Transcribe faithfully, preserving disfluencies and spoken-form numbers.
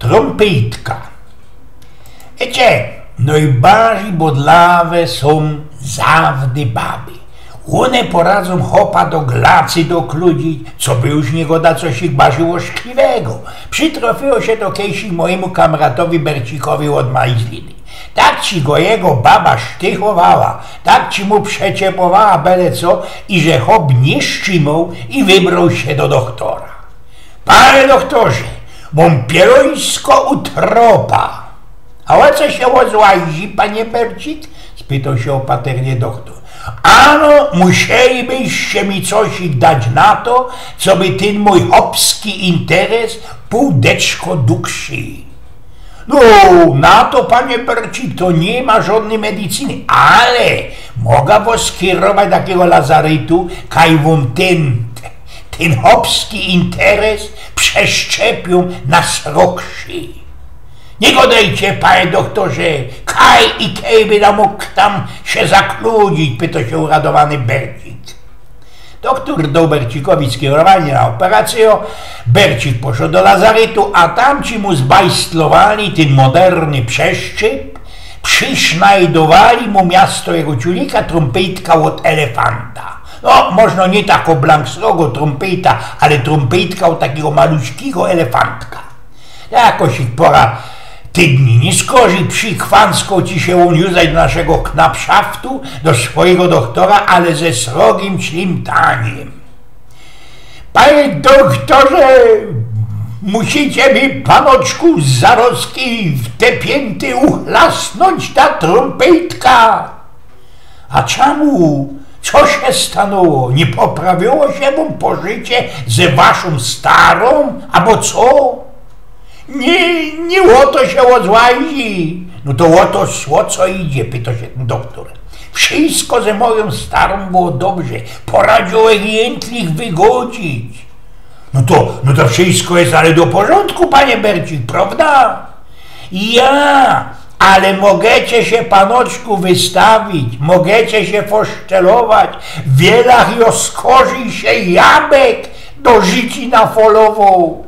Trōmpejtka. Wiycie, nojbardzij bodlawe sōm zawdy baby. Ône poradzōm chopa do glacy dokludzić, coby już niy goda cosik bardzij ôszkliwego. Przitrofiyło sie to kejsik mojymu kamratowi Bercikowi ôd Majzliny. Tak ci go jego baba sztychowała, tak ci mu przeciepowała bele co, iże chop niy strzimoł i wybroł sie do dochtora. Panie dochtorze, mōm pieluńsko u tropa. A ô co sie ôzłazi, panie Bercik? Spytoł sie opatrnie dochtor. Ano, musielibyście mi cosik dać na to, coby tyn mōj chopski interes bōł deczko dugszy. No, na to, panie Bercik, to niy ma żodnyj medycyny, ale moga wos skierować do takigo lazarytu, kaj wōm tyn, tyn chopski interes przeszczepiōm na srogszy. Niy godejcie, panie dochtorze, kaj i kej byda mōg tam sie zakludzić? Pytoł sie uradowany Bercik. Dochtor doł Bercikowi skierowaniy na operacyjōm, Bercik poszoł do lazarytu, a tam ci mu zbajstlowali tyn moderny przeszczep, przysznajdowali mu miasto jego ciunika trōmpejtka ôd elefanta. No, możno niy tako blank srogo trōmpejta, ale trōmpejtka ôd takigo maluśkigo elefantka. Jakoś ich pora tydni, niy skorzij przikwanskoł ci sie ôn już do naszego knapszaftu, do swojigo dochtora, ale ze srogim ślimtaniym. Panie dochtorze, musicie mi, panoczku, zarozki w te piyńty uchlasnōńć ta trōmpejtka. A czamu? Co sie stanōło? Niy poprawiło sie wōm pożycie ze waszōm starōm? Abo co? Niy, niy ô to sie ôzłazi. No to ô to, ô co idzie? Pytoł sie tyn dochtor. Wszysko ze mojōm starōm było dobrze. Poradziōłech jyntlich wygodzić. No to, no to wszysko je ale do porzōndku, panie Bercik, prowda? Ja, ale mogecie sie, panoczku, wystawić, mogecie sie foszczelować, wiela jo skorzij sie jabek do życina folowoł.